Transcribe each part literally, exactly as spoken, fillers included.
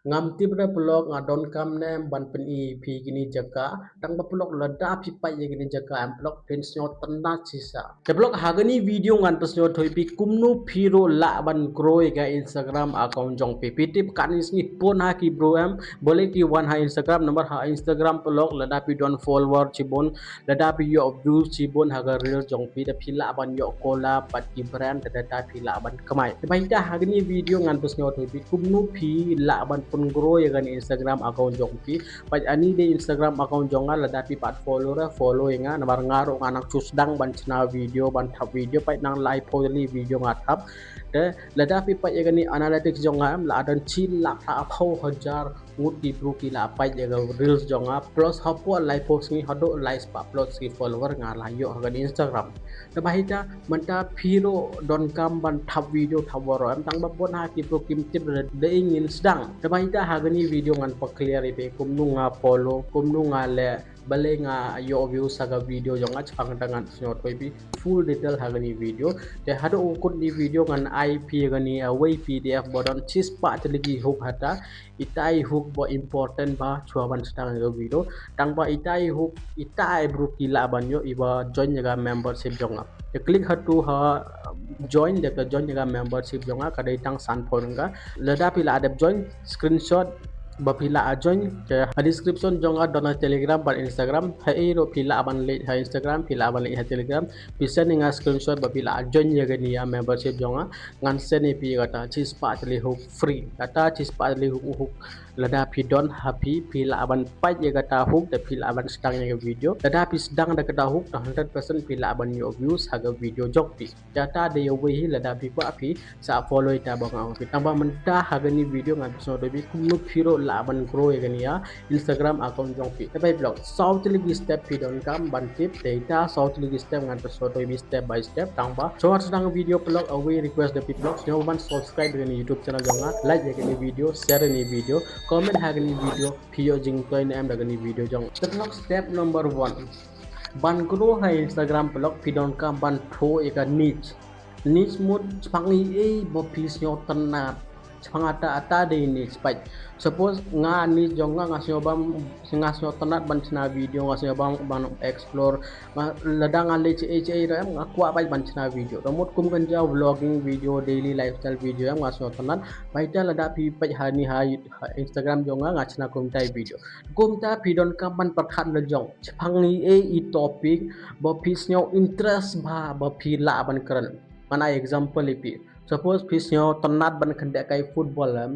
Ngam tip re paralok nga donkam ne em ban pyni phi kini jaka. Tang ba paralok lada phi peit ïa kini jaka em paralok phin sngewtynnat shisha. Te paralok ha kani video ngan pynsngew thoi phi kumno phi ruh lah ban grow ïa ka Instagram account jong phi. Phi tip kani sngi pun ha ki bru em, bale ki wan ha Instagram, namar ha Instagram paralok lada phi don follower shibun, lada phi ïoh views shibun ha ka reel jong phi, te phi lah ban ïoh collab bad ki brand, te lada phi lah ban kamai. Te ba ita ha kani video ngan pynsngew thoi phi kumno phi lah ban pyngrow ïa kani Instagram account jong phi. Peit ani dei Instagram account jong nga, lada phi pat follow re follow ïa nga, namar nga ruh nga nang shu sdang ban shna video, ban thap video, peit nang laiphew tylli video nga thap. Te lada phi peit ïa kani analytics jong nga em, la don shi lak arphew hajar ngut ki bru ki la peit ïa ka reels jong nga, plus hapoh laiphew sngi haduh lai spah plus ki follower nga la ïoh ha kani Instagram. Te ba ita mynta phi ruh donkam ban thap video thap waroh em, tang ba bun ha ki bru kim tip re dei ngin sdang. Te ba ita ha kani video ngan pynkylla ïa phi kumno nga follow, kumno nga leh, bale nga ïoh views ha ka video jong nga, shaphang kata ngan pynsngew thoi phi full detail ha kani video. Te haduh u kut ni video ngan ai phi ïa kani, uh, wei P D F ba don shi spah tylli ki hook hata. Ita i hook ba important ba shuwa ban sdang ïa ka video. Tang ba ita i hook, ita i bru ki lah ban ïoh iba join ïa ka membership jong nga. Te click hatu ha, um, join, te ka join ïa ka membership jong nga, ka dei tang san pound ka. Lada phi la dep join, screenshot ba phi la join, te ha description jong nga don ha Telegram bad Instagram. Haei ruh phi lah ban leit ha Instagram, phi lah ban leit ha Telegram. Phi send ïa nga screenshot ba phi la join ïa kani ïa membership jong nga. Ngan send ïa phi kata shi spah tylli hook free. Kata shi spah tylli hook, hook lada phi don ha phi, phi lah ban peit ïa kata hook, te phi lah ban sdang ïa ka video. Lada phi sdang da kata hook, te hundred percent phi lah ban ïoh views ha ka video jong phi. Kata dei ïa wei hi lada phi kwah phi sa follow ita ba nga ong phi. Tang ba mynta ha kani video ngan pynsngew thoi phi kumno phi ruh lah ban grow ïa kani ïa Instagram account jong phi. Te ba paralok saw tylli ki step phi donkam ban tip, te ita saw tylli ki step ngan pynsngew thoi phi step by step. Tang ba shuwa sdang video paralok, a wei request da phi paralok, sngewbha ban subscribe ïa kani YouTube channel jong nga, like ïa kani video, share ïa kani video, comment ha kani video, phi ïoh jingthoh ne em da kani video jong. Te paralok step number one. Ban grow ha Instagram paralok phi donkam ban thoh ïa ka niche. Niche mut shaphang ei ei ba phi sngewtynnat. Shaphang ata ata dei niche peit. Suppose nga niche jong nga nga sngewbha, nga sngewtynnat ban shna video, nga sngewbha ban explore. Nga lada nga leit shaei shaei ruh em nga kwah peit ban shna video. Te mut kum kan ja vlogging video, daily lifestyle video em nga sngewtynnat. Ba ita lada phi peit ha ni ha, ha Instagram jong nga nga shna kumta video. Kumta phi donkam ban pyrkhat la jong shaphang ei ei i topic ba phi sngew interest bha ba phi lah ban kren. Ngan ai example ïa phi. Suppose phi sngewtynnat ban khyndai kai football em.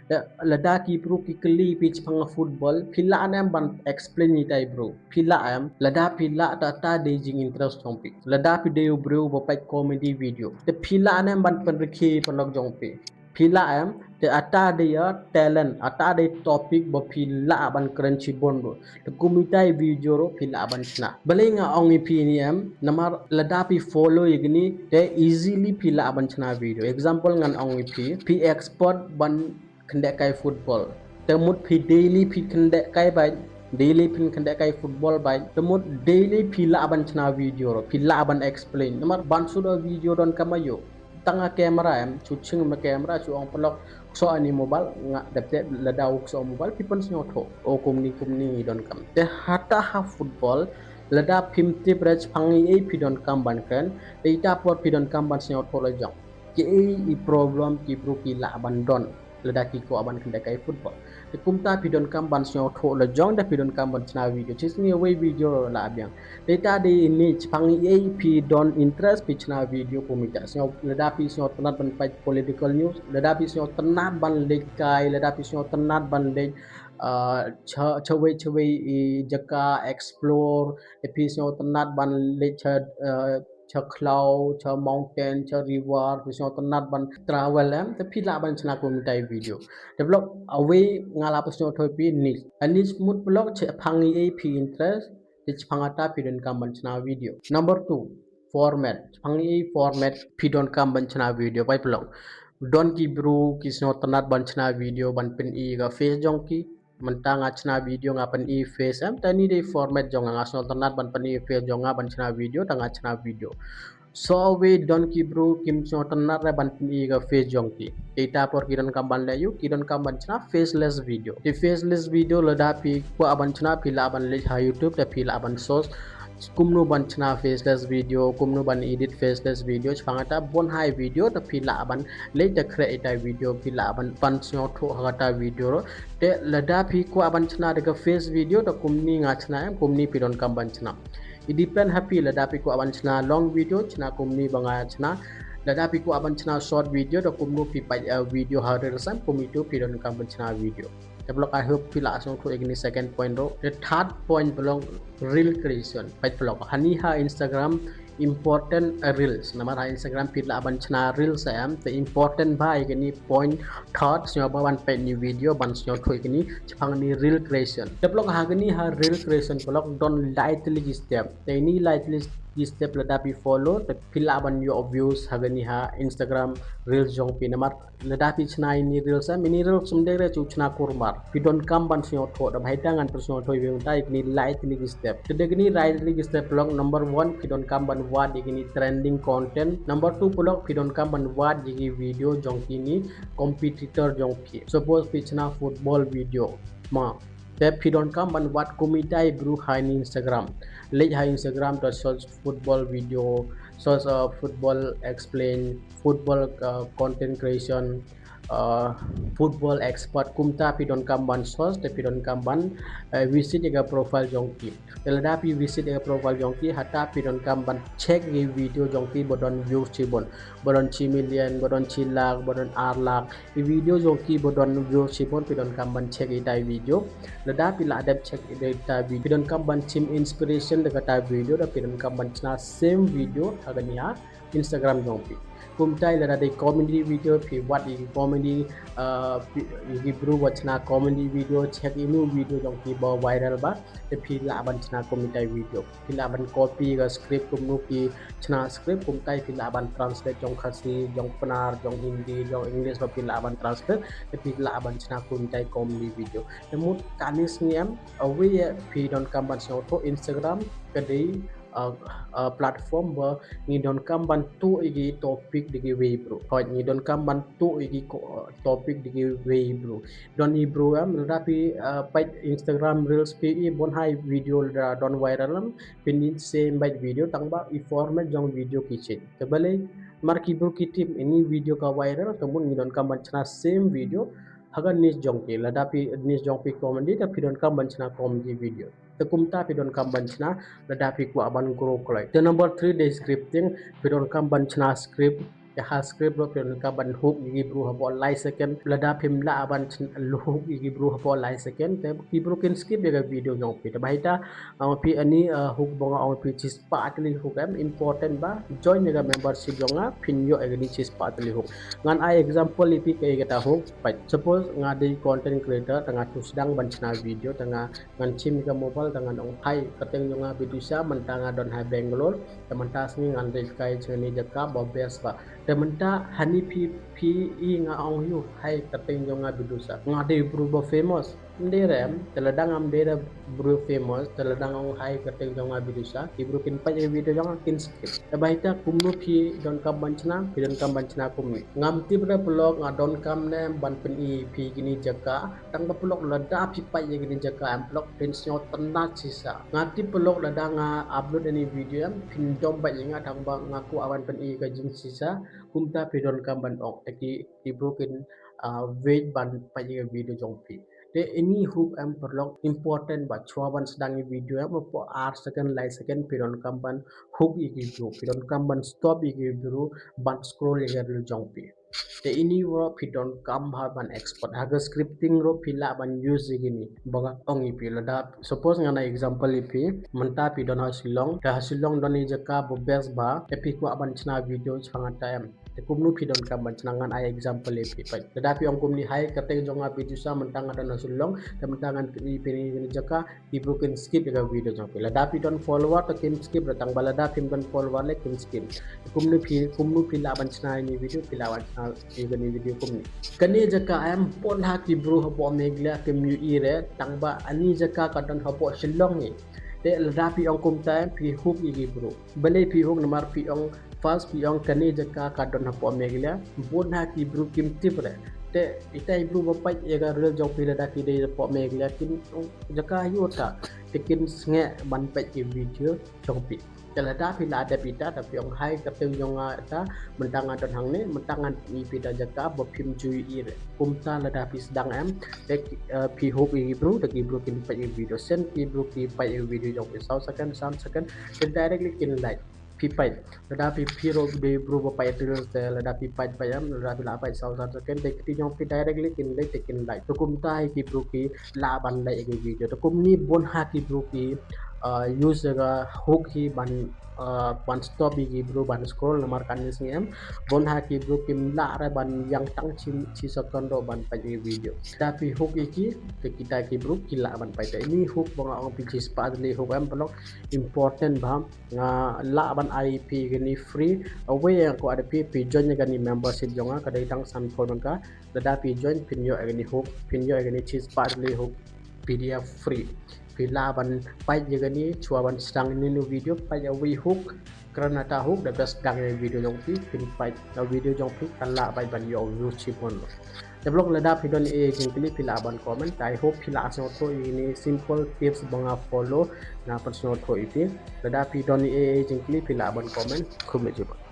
Te lada ki bru ki kylli phi shaphang football, phi lah ne em ban explain ïa ita i bru? Phi lah em? Lada phi lah te ata dei jinginterest jong phi. Lada phi dei u briew ba peit comedy video, te phi lah ne em ban pynrkhie paralok jong phi? Phi lah em? Te ata dei ïa talent, ata dei topic ba phi lah ban kren shibun ruh. Te kum ita i video ruh phi lah ban shna. Balei nga ong ïa phi ni em? Namar lada phi follow ïa kini te easily phi lah ban shna video. Example ngan ong ïa phi, phi expert ban khyndai kai football. Te mut phi daily phi khyndai kai bait, daily phin khyndai kai football bait. Te mut daily phi lah ban shna video ruh, phi lah ban explain. Namar ban suda video donkam aïu? Tang ha camera em, shu shim na camera, shu ong paralok, kso ani mobile, nga dep te lada u kso mobile, phi pynsngewthuh. O kumni kumni donkam. Te hata ha football, lada phim tip re shaphang ei ei phi donkam ban kren, te ita por phi donkam ban sngewthuh la jong. Kiei i problem ki bru ki lah ban don lada ki kwah ban khyndai kai football. Te kumta phi donkam ban sngewthuh la jong da phi donkam ban shna video. Shisngi wei video la biang. Te ita dei ini shaphang ei ei phi don interest phi shna video kum ita. Sngew lada phi sngewtynnat ban peit political news, lada phi sngewtynnat ban leit kai, lada phi sngewtynnat ban leit, ah, cha, chawei chawei i jaka explore, te phi sngewtynnat ban leit cha, ah, cha khlaw, cha mountain, cha river, phi sngewtynnat ban travel em, te phi lah ban shna kumta i video. Te paralok, awei nga la pynsngewthuh phi niche. A niche mut paralok shaphang ei ei phi interest, te shaphang ata phi donkam ban shna video. Number two, format. Shaphang ei ei format phi donkam ban shna video, bai paralok. Don ki bru ki sngewtynnat ban shna video ban pyni ka face jong ki. Mynta nga shna video nga pyni face em, te ni dei format jong nga, nga sngewtynnat ban pyni face jong nga ban shna video, te nga shna video. Sa wei don ki bru kim sngewtynnat re ban pyni ka face jong ki. Te ita por ki donkam ban leh aiu, ki donkam ban chna faceless video. Te faceless video lada phi kwah ban chna phi lah ban leit ha YouTube te phi lah ban search kumno ban chna faceless video, kumno ban edit faceless video, shaphang kata bon hai video te phi lah ban leit te khreh ita video, phi lah ban, ban sngewthuh ha kata video ruh. Te lada phi kwah ban chna da ka face video te kumne nga chna em, kumne phi donkam ban chna. I depend ha phi, lada phi kwah ban chna long video, chna kumne ba nga chna. Lada phi kwah ban chna short video, te kumno phi peit, eh, video ha reels em, kum itu phi donkam ban chna video. Te paralok, I hope phi la sngewthuh ïa kine second point ruh. Te third point paralok, reel creation. Peit paralok, hani ha Instagram important, eh, reels. Namar ha Instagram phi lah ban chna reels em, te important bha ïa kine point third, sngewbha ban peit ïa kine video, ban sngewthuh ïa kine shaphang ïa kine reel creation. Te paralok, ha kine ha reel creation paralok don lai tylli ki step. Te ïa kine lai tylli ki step lada phi follow te phi lah ban ïoh views ha kine ha Instagram reels jong phi. Namar lada phi chna ïa kine reels em, ïa kine reels ym dei re shu chna kulmar. Phi donkam ban sngewthuh, da bha ita ngan pynsngewthuh ïa phi mynta ïa kine lai tylli ki step. Te da kine lai tylli ki step paralok, number one phi donkam ban wad ïa kine trending content. Number two paralok, phi donkam ban wad ïa ki video jong kine competitor jong phi. Suppose phi chna football video ma, te phi donkam ban wad kum ita i bru ha kane Instagram. Leit ha Instagram te search football video, search, uh, football explain, football, uh, content creation, uh, football expert, kumta phi donkam ban search te phi donkam ban, uh, visit ïa ka profile jong ki. Te lada phi visit ïa ka profile jong ki, hata phi donkam ban check ïa ki video jong ki ba don views shibun, ba don shi million, ba don shi lak, ba don ar lak. Ïa ki video jong ki ba don views shibun phi donkam ban check ïa ita i video. Lada phi la dep check ïa ita i video, phi donkam ban shim inspiration da kata i video, da phi donkam ban chna same video ha kane ha Instagram jong phi. Kumta lada dei comedy video, phi wad ïa ki comedy, uh, phi, ïa ki bru ba chna comedy video, check ïa kine video jong ki ba viral bha, te phi lah ban chna kum ita i video. Phi lah ban copy ka script kumno ki chna script, kumta phi lah ban translate jong Khasi, jong Pnar, jong Hindi, jong English, ba phi lah ban translate, te phi lah ban chna kum ita i comedy video. Te mut kane sngi em, a wei phi donkam ban sngewthuh Instagram ka dei, uh, uh, platform ba ngi donkam ban tuh ïa ki topic da kiwei i bru. Hooid, ngi donkam ban tuh ïa ki ko-, uh, topic da kiwei i bru. Don i bru em, lada phi, uh, peit Instagram reels phi i bon hai video lada don viral em, phin i same bait video tang ba i format jong video ki change. Te balei, namar ki bru ki tip ïa kane video ka viral, te mut ngi donkam ban chna same video ha ka niche jong ki. Lada phi niche jong phi comedy, te phi donkam ban chna comedy video. Te kumta phi donkam ban chna lada phi kwah ban grow kloi. Te number three dei scripting, phi donkam ban chna script. Te ha script ruh phi donkam ban hook ïa ki bru hapoh lai second. Lada phim lah ban chna, hook ïa ki bru hapoh lai second, te ki bru kin skip ïa ka video jong phi. Te bha ita, uh, phi ani, uh, hook ba nga ong phi shispah tylli hook em, important ba, join ïa ka membership jong nga, phin ïoh ïa kine shispah tylli hook. Ngan ai example ïa phi kaei kata hook. Peit, suppose nga dei content creator, te nga shu sdang ban chna video, te nga ngan shim ïa ka mobile, te ngan ong, "Hi, kyrteng jong nga Bidusha, mynta nga don ha Bangalore, te mynta sngi ngan leit kai sha kane jaka ba best bha." Te mynta hani phi, phi i nga ong ïa u, "Hi, kyrteng jong nga Bidusha." Nga dei bru ba famous. Ym dei re em, te lada ngam dei re bru famous, te lada nga ong, "Hi, kyrteng jong nga Bidusha," ki bru kin peit ïa ka video jong nga kin skip. Te bha ita kumno phi donkam ban chna, phi donkam ban chna kumne. Ngam tip re paralok, nga donkam ne ban pyni phi kine jaka. Tang ba paralok lada phi peit ïa kine jaka em paralok phin sngewtynnat shisha. Nga tip paralok lada nga upload ïa kine video em phin dom beit ïa nga tang ba nga kwah ban pyni ka jingshisha. Kumta phi donkam ban ong, te ki, ki bru kin, ah, wait ban peit ïa ka video jong phi. Te ïa kine hook em paralok important ba shuwa ban sdang ïa video em hapoh ar second lai second phi donkam ban hook ïa ki bru. Phi donkam ban stop ïa ki bru ban scroll ïa ka reel jong phi. Te ïa kine ruh phi donkam bha ban expert. Ha ka scripting ruh phi lah ban use ïa kine. Ba nga ong ïa phi lada, suppose ngan ai example ïa phi, mynta phi don ha Shillong, te ha Shillong don ïa jaka ba best bha, te phi kwah ban chna video shaphang kata em. Te kumno phi donkam ban chna, ngan ai example ïa phi. Peit, lada phi ong kumne, "Hi, kyrteng jong nga Bidusha, mynta nga don ha Shillong, te mynta ngan pyni phi ïa kane jaka," ki bru kin skip ïa ka video jong phi. Lada phi don follower te kim skip re, tang ba lada phim don follower leh kim skip. Kumno phi, kumno phi lah ban chna ïa kane video, phi lah ban chna ïa kane video kumne. Kane jaka em pynban ha ki bru hapoh Meghalaya kim ïohi re, tang ba kane jaka ka don hapoh Shillong hi. Te lada phi ong kumta em phi hook ïa ki bru. Balei phi hook, namar phi ong First phi ong kane jaka ka don hapoh Meghalaya, bun ha ki bru kim tip re. Te ita i bru ba peit ïa ka reel jong phi lada ki dei hapoh Meghalaya kin ong jaka aïu ta, te kin sngewbha ban peit ïa ki video jong phi. Te lada phi la dep ita, da phi ong hai ka teng jong nga ita, mynta nga don hangne, mynta ngan pyni phi da jaka ba phim ju ïohi re. Kumta lada phi sdang em, te ki, eh, phi hook ïa ki bru, da ki bru kin peit ïa ki video, shen ki bru ki peit ïa ki video jong phi saw second, san second, te directly kin like. Phi peit, lada phi, phi ruh dei bru ba peit reels te lada phi peit peit em, lada phi la peit saw san second, te ki kti jong phi directly kin like, te kin like. Te kumta hi ki bru ki lah ban like ïa ki video. Te kumne bun ha ki bru ki, uh, use ïa ka hook hi ban, uh, ban stop ïa ki bru ban scroll namar kane sngi em. Bun ha ki bru kim lah re ban ïeng tang shi, shi second ruh ban peit ïa ki video. Lada phi hook ïa ki, te kita ki bru ki lah ban peit. Te ine i hook ba nga ong phi, shispah tylli hook em, paralok, important bha. Nga lah ban ai phi ïa kane free. Awei ïa nga kwah da phi, phi join ïa kane membership jong nga, ka dei tang san phew tyngka. Lada phi join phin ïoh ïa kane hook, phin ïoh ïa kane shispah tylli hook P D F free. Phi lah ban peit ïa kane shuwa ban sdang ine i video, peit awei i hook, kren ata hook, da phi sdang ïa i video jong phi, phin peit ïa i video jong phi, ka lah ban, ban ïoh view shibun. Te paralok, lada phi don ei ei jingkylli phi lah ban comment. I hope phi la sngewthuh ïa ine i simple tips ba nga follow, nga pynsngewthuh ïa phi. Lada phi don ei ei jingkylli phi lah ban comment. Khublei shibun.